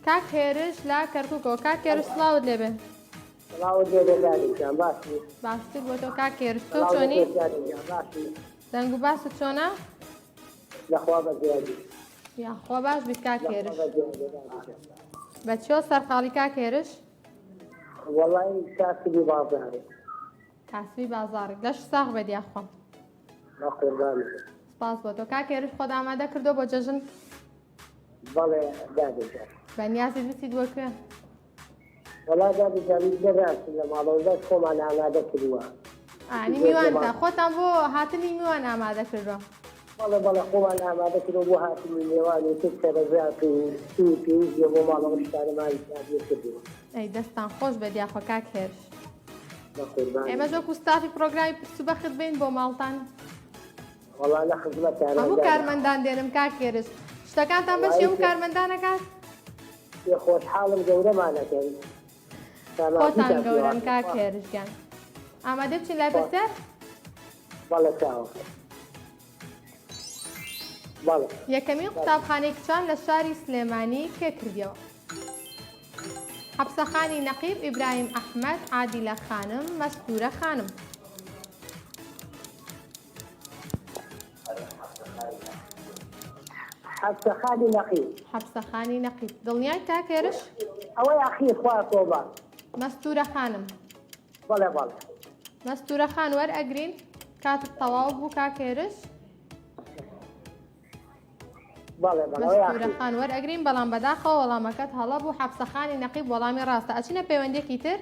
کاک هێرش لە کەرکوکەوە کاک هێرش سڵاوت لێبێ. سڵاوت لێبێ دادە گیان باشی؟ باشتر بۆ تۆ کاک هێرش تۆ سڵاو لە چۆنی؟ تۆش دادە گیان باشی؟ دەنگ و باست چۆنە؟ لەخوا بەزیادی. یاخوا باش بیت کاک لەخوا هێرش. بەزیادی دادە گیان. بە چۆ سەرقاڵی کاک هێرش؟ وەڵای کاسبی بازاڕی. کاسبی بازاڕی لەش ساغ بێت یاخوا. بە قوربانی بێت. سپاس بۆ تۆ کاک هێرش خۆت ئامادە کردووە بۆ جەژن؟ بەڵێ دادە گیان. بە نیازیت بچیت بۆ کوێ؟ وەڵا دادە گیان دەرناچین لە ماڵەوە بەس خۆمان ئامادە کردووە. ئانی میوانتان خۆتان بۆ هاتنی میوان ئامادە کردووە؟ بەڵێ بەڵێ خۆمان ئامادە کردووە بۆ هاتنی مێوان و تر چەرەزات و شتی پێویست بێ بۆ ماڵەوە شتانەمان دابین کردووە. ئەی دەستان خۆش بێت یاخوا کاک هێرش. بە قوربانی. ئێمەش وەکو ستافی پرۆگرامی پرس و بەخت بین بۆ ماڵتان. وەڵا لە خزمەتانم هەموو دادە. کارمەندان دێنم کاک هێرش. شتەکانتان بەشی هەموو کارمەندان ئەکات؟ پێ خۆشحاڵم گەورەمان ئەکەن. خۆتان گەورەن کاک هێرش گیان. ئامادەی بچین لای پرسیار؟ بەڵێ چاوەکەم. بەڵێ. یەکەمین قوتابخانەی کچان لە شاری سلێمانی کێ کردیەوە؟ حەپسەخانی نەقیب ئیبراهیم ئەحمەد، عادیلە خانم، مەستوورە خانم. حەپسەخانی نەقیب. حەپسەخانی نەقیب. دڵنیای کاک هێرش؟ ئەوەی ئەخیر خوا تۆبە. مەستوورە خانم. بەڵێ بەڵێ. مەستوورە خان وەرئەگرین. کاتت تەواو بوو کاک هێرش. بەڵێ بەڵێ ئەوەی مەستوورە ئەخیر. خان وەرئەگرین بەڵام بەداخەوە وەڵامەکەت هەڵە بوو حەپسەخانی نەقیب وەڵامی ڕاستە ئەچینە پەیوەندیەکی تر.